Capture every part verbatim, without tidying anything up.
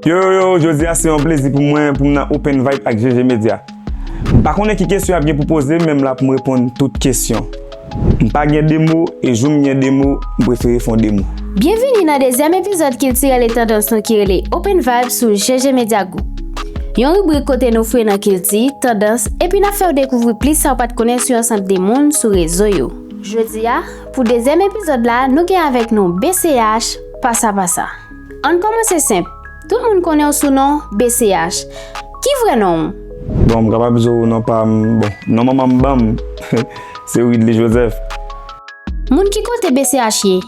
Yo, yo, yo, jodi a se yon plezi pou mwen pou m nan Open Vibe ak G G Media. M pa konnen ki kesyon y ap gen pou poze m, men m la pou m reponn tout kesyon. M pa gen de mo, e jou m gen de mo, m prefere fè yon de mo. Byenvini nan dezyèm epizòd kiltirèl e tandans nou ki rele Open Vibe sou G G Media Group. Yon ribrik kote n ofri w nan kilti, tandans, epi n ap fè w dekouvri plis sa w pa t konnen sou yon sanble de moun sou rezo yo. Jodi a, pou dezyèm epizòd la, nou gen avèk nou B C H, Pasa Pasa. Ann kòmanse senp. Tout moun konnen w sou non B C H. Ki vrè non w? Bon, m kapab di w non pa m, bon, non manman m ban m, se Widly Joseph. Moun ki kote B C H ye?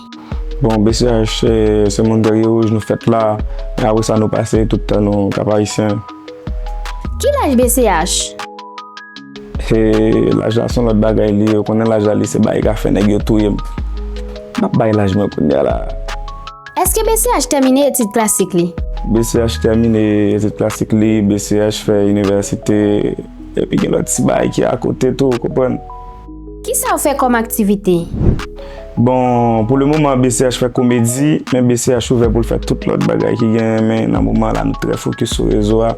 Bon, B C H, se, se moun Trè Wouj, nou fèt la. Men apre sa, nou pase tout tan nou Kap Ayisyen. Ki laj B C H? E laj la se yon lòt bagay li ye. Ou konnen laj la li se bagay ka fè nèg yo touye m. M ap bay laj mwen kounye a la. Èske B C H tèmine etid klasik li? B C H tèmine etid klasik li, B C H fè inivèsite, epi gen lòt ti bagay ki akote tou, ou konprann? Kisa w fè kòm aktivite? Bon, pou le moman, B C H fè komedi, men B C H ouvè pou l fè tout lòt bagay ki genyen, men nan moman la, nou trè fokis sou rezo a.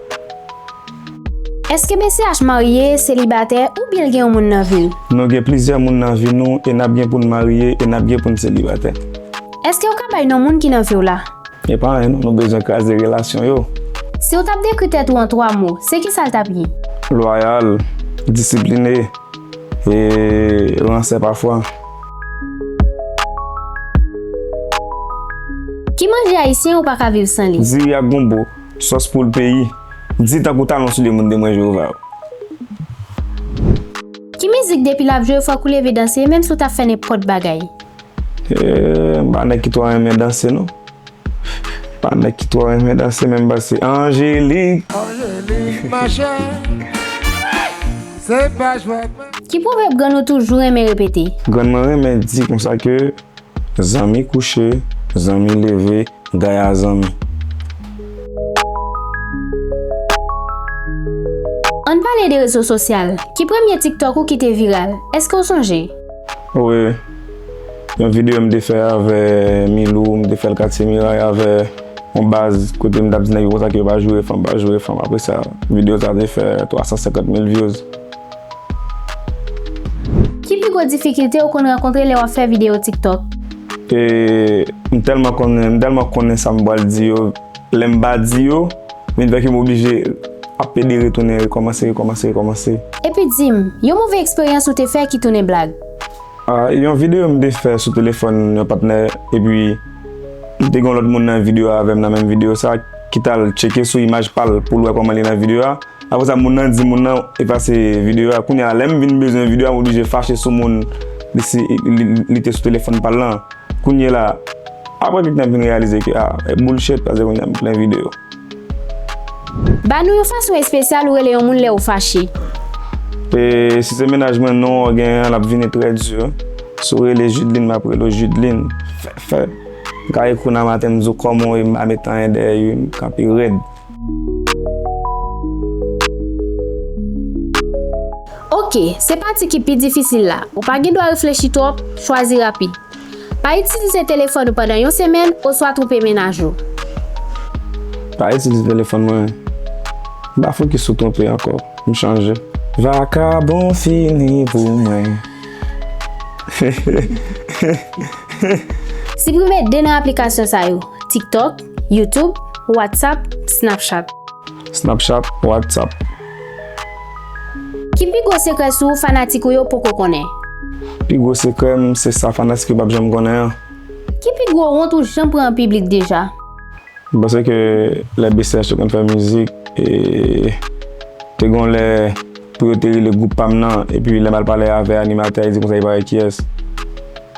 Èske B C H marye, selibatè, oubyen l gen yon moun nan vi l? Nou gen plizyè moun nan vi nou, e n ap gen pou n marye, e n ap gen pou n selibatè. Èske w ka bay non moun ki nan vi w la? E pa anyen non, nou bezwen kraze relasyon yo. Si w t ap dekri tèt ou an twa mo, se kisa l t ap ye? Lwayal, disipline, e ransè pafwa. Ki manje ayisyen ou pa ka viv san li? Diri ak gonbo, sòs poul peyi, di tankou talon soulye moun temwen Jewova yo. Ki mizik depi l ap jwe fòk ou leve danse menm si w t ap fè nenpòt bagay? E, m pa nèg ki twò renmen danse non. Pa nèg ki twò renmen danse menm pase Angelik. Angelik, machè, se pa jwèt. Ki pwovèb grann ou toujou renmen repete? Grann mwen renmen di konsa ke zanmi kouche, zanmi leve, gaya zanmi. Ann pale de rezo sosyal. Ki premye TikTok ou ki te viral? Èske w sonje? Wi. Yon videyo m te fè avè Milou, m te fè l Katye Miray avè yon baz kote m t ap di nèg yo konsa ke yo pa joure fanm, pa joure fanm. Apre sa, videyo sa te fè twa san senkant mil views. Ki pi gwo difikilte ou konn rankontre lè w ap fè videyo TikTok? E, m tèlman konnen, m tèlman konnen sa m pral di yo, lè m pa di yo, vin fè ke m oblije ap pede retounen, rekòmanse, rekòmanse, rekòmanse. Epi di m, yon move eksperyans ou te fè ki tounen blag? A, yon videyo m te fè sou telefòn yon patnè, epi m te gen yon lòt moun nan videyo a avè m nan menm videyo sa, ki t al tcheke sou imaj pa l pou l wè kòman li nan videyo a. Apre sa, moun nan di moun nan efase videyo a. Kounye a, lè m vin bezwen videyo a, m oblije fache sou moun li, si, li, li te sou telefòn pa l lan. Kounye la, apre kèk tan, m vin reyalize ke, a, e bullshit, paske kounye a m plen videyo. Ba nou yon fason espesyal ou rele yon moun lè ou fache. E si se mennaj mwen, non w genyen an, l ap vini trè di. Si w rele Judeline, m ap rele w Judeline. Fè, fè. M ka ekri w nan maten, m di w kòman w ye, m pa met anyen dèyè, m kanpe rèd. Oke, se pati ki pi difisil la. Ou pa gen dwa reflechi twòp, chwazi rapid. Pa itilize telefòn ou pandan yon semèn oswa twonpe mennaj ou. Pa itilize telefòn mwen. M pa fokis sou twonpe ankò. M chanje. Vakabon fini pou mwen. Siprime de nan aplikasyon sa yo, TikTok, YouTube, WhatsApp, Snapchat. Snapchat, WhatsApp. Ki pi gwo sekrè sou ou fanatik ou yo poko konnen? Pi gwo sekrè m, se sa fanatik yo p ap janm konnen an. Ki pi gwo wont ou janm pran an piblik deja? M panse ke lè B C H te konn fè mizik, e, te gon lè pou yo te rele gwoup pa m nan, epi lè m al pale avè animatè a, li di konsa li pa wè kiyès.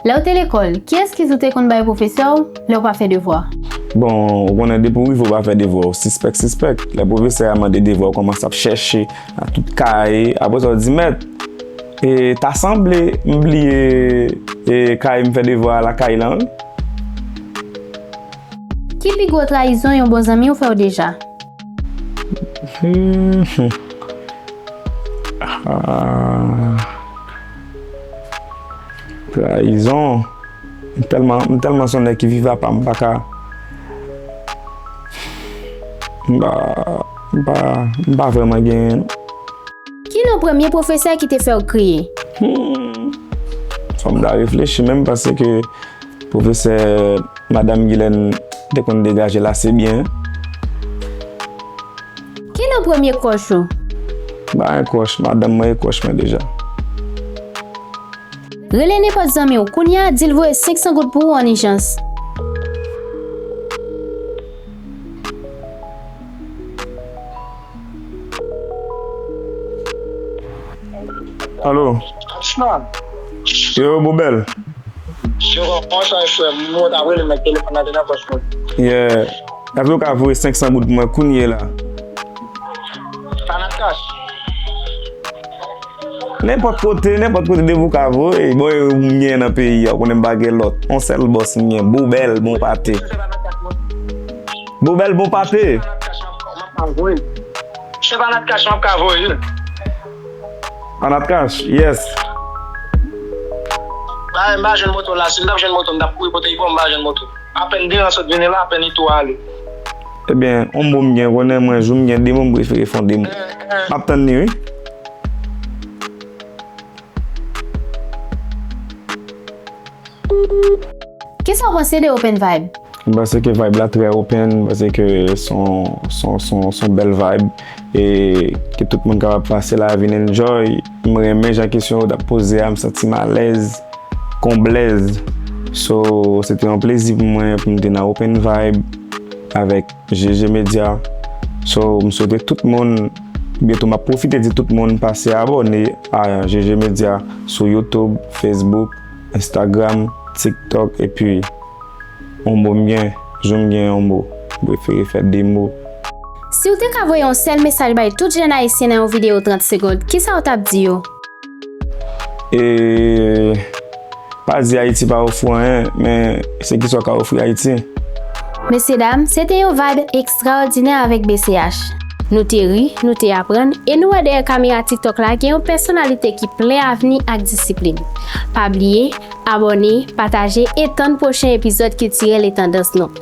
Lè w te lekòl, kiyès kiz ou te konn bay pwofesè w lè w pa fè devwa? Bon, ou konnen depi w rive w pa fè devwa, w sispèk, sispèk. Lè pwofesè a mande devwa, w kòmanse ap chèche nan tout kaye. Apre sa, w di, mèt, e, ta sanble m bliye, e, kaye m fè devwa a lakay lan, wi. Ki pi gwo trayizon yon bon zanmi w fè w deja? Hmm. Ah. Trayizon. M tèlman, m tèlman se yon nèg ki viv apa, m pa ka. M pa, m pa, m pa vrèman genyen, non. Ki non premye pwofesè ki te fè w kriye? Hmm. Fò m ta reflechi menm, paske pwofesè Madanm Gilène te konn degaje l ase byen. Ki non premye crush ou? M pa gen crush, madanm mwen e crush mwen deja. Rele nenpòt zanmi w kounye a, di l voye senk san goud pou ou an ijans. Alo. Yo, Boubèl. Yo, kòman sa ye, frè m? Mwen ta rele, men telefòn nan te nan pòch mwen. Yeah. Èske w ka voye senk san goud pou mwen kounye la? Sa nan kach? Nenpòt kote, nenpòt kote depi w ka voye. Bon, e ou m gen nan peyi a, ou konnen m pa gen lòt. On sèl bòs m gen, Boubèl, bon pate. Boubèl, bon pate. Se pa nan kach m ap ka voye. An atkash, yes. Ba, m pa jwenn moto la. Si m t ap jwenn moto, m t ap kouri pote Ipo, m pa jwenn moto. Apèn de an sot vini la, apèn Ipo ale. Ebyen, on bon m gen, konnen mwen, jou m gen de mo, m prefere fè on de mo. M ap tann li, wi. Kisa w panse de Open Vibe? M panse ke vibe la trè open, m panse ke se yon, se yon, se yon, se yon bèl vibe e ke tout moun kapab pase la, vin enjoy. M renmen jan kesyon yo t ap poze a, m santi m alèz kon blèz. So, se te yon plezi pou mwen pou m te nan Open Vibe avèk G G Media. So, m swete tout moun, byen tou, m ap pwofite di tout moun pase abòne a G G Media sou YouTube, Facebook, Instagram, TikTok, epi on mo m gen, jou m gen on mo, m prefere fè de mo. Si w te ka voye yon sèl mesaj bay tout jèn ayisyen nan yon videyo trant segonn, kisa w t ap di yo? E pa di Ayiti pa ofri w anyen, men se kisa w ka ofri Ayiti? Mesyedam, se te yon vibe ekstraòdinè avèk B C H. Nou te ri, nou te aprann, e nou wè dèyè kamera TikTok la gen yon pèsonalite ki plen avni ak disiplin. Pa bliye, abòne, pataje e tann pwochen epizòd Kiltirèl e Tandans nou.